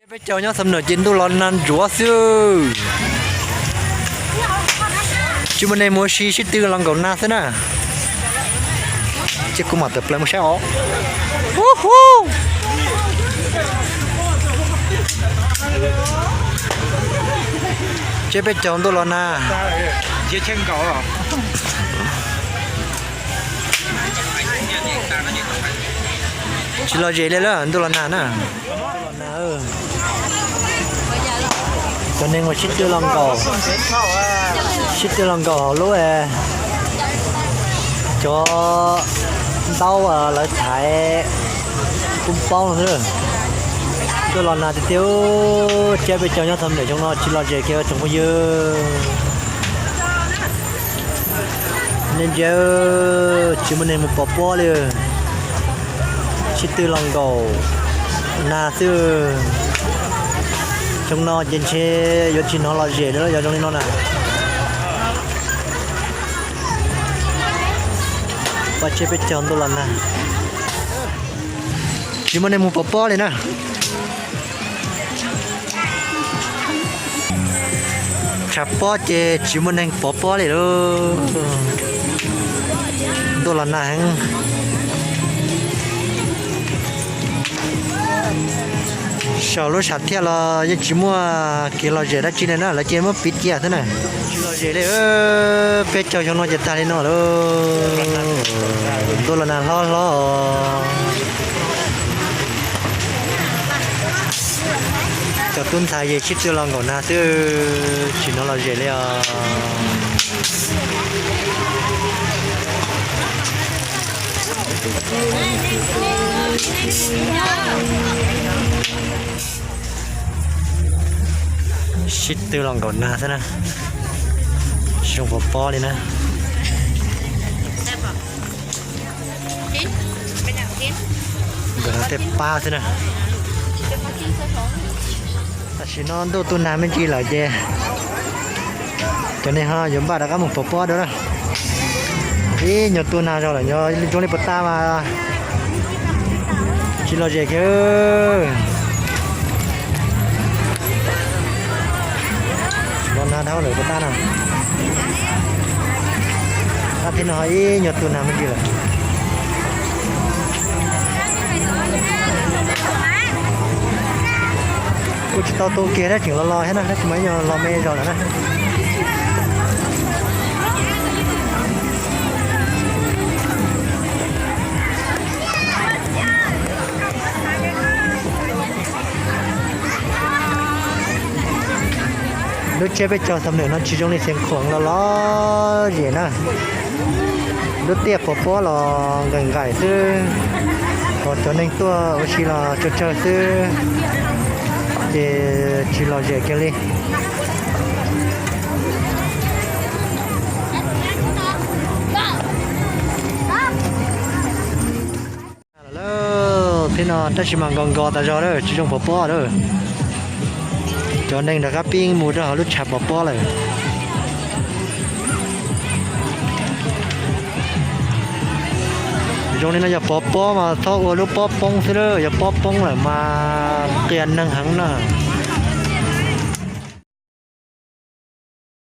Peb caug nyob xam nws ces ntuj los nag ntsuav xwb. Tsis muaj neeg mus ua si, sib tw los nkaum nag xwb na. Ces kuv mam tawm plaws mus saib os. Ces peb caug ntuj los nag. Tsis lom zem li lawm, ntuj los nag na. Cov neeg uas sib tw los nkaum, sib tw los nkaum hauv lub, cov ntaub lawv thaiv kub paub no xwb. Ntuj los nag tiag tiag, tsiab peb caug nyob txog ntawm xyoo no tsis lom zem kiag tsoom phooj ywg. Nej ntsia, tsis muaj neeg mus pov pob li, sib tw los nkaum nag xwb. Xyoo no ces ntshe yuav tsis hnov lom zem li yog zoo li no na. Paj tsiab peb caug ntuj los nag, tsis muaj neeg mus pov pob li na. Tshav pob ces tsis muaj neeg pov pob li lauj. Ntuj los nag heev. Saum lub sam thiaj los yeej tsis muaj kev lom zem dab tsi li na, lawv cia muab piv cia xwb na. Tsis lom zem li, peb caug xyoo no ces tag li no lauj. Ntuj los nag hlob hlob. Cov tub ntxhais ces sib tw los nkaum nag xwb, tsis hnov lom zem li os. Sib tw los nkaum nag xwb na, tsis zoo pov pob li na. Nkaum nag tej pab xwb na. Tam sim no ntuj tu nag me ntsis lawm ces cov neeg ho yuav npaj rov qab mus pov pob dua na. Ib nyuag tu nag zog lawm, zoo li puas tas mas tsis lom zem kiag. Los nag dhau lawm puas tas na. Tab thiab no ho ib nyuag tu nag me ntsis lawm. Kuj tsis tau tu kiag thiab, tseem los los thiab na, tab sis mas ib nyuag los me zog lawm na. Lub tsiab peb caug thaum ntawm no tsis zoo li xeev khoom los lom zem na. Lub tiaj pov pob los nqaim nqaim xwb, ho cov neeg tuaj ua si los tsawg tsawg xwb, ces tsis lom zem kiag li. Lawm thiab no tab sis mas nkaus nkaus tas zog lawm, tsis zoo pov pob lawm. Cov neeg rov qab pib mus rau hauv lub tshav pov pob lawm. Zoo li no yog pov pob mas txhob ua lub pob poob xwb lawm, yog pob poob lawm mas qias neeg heev na.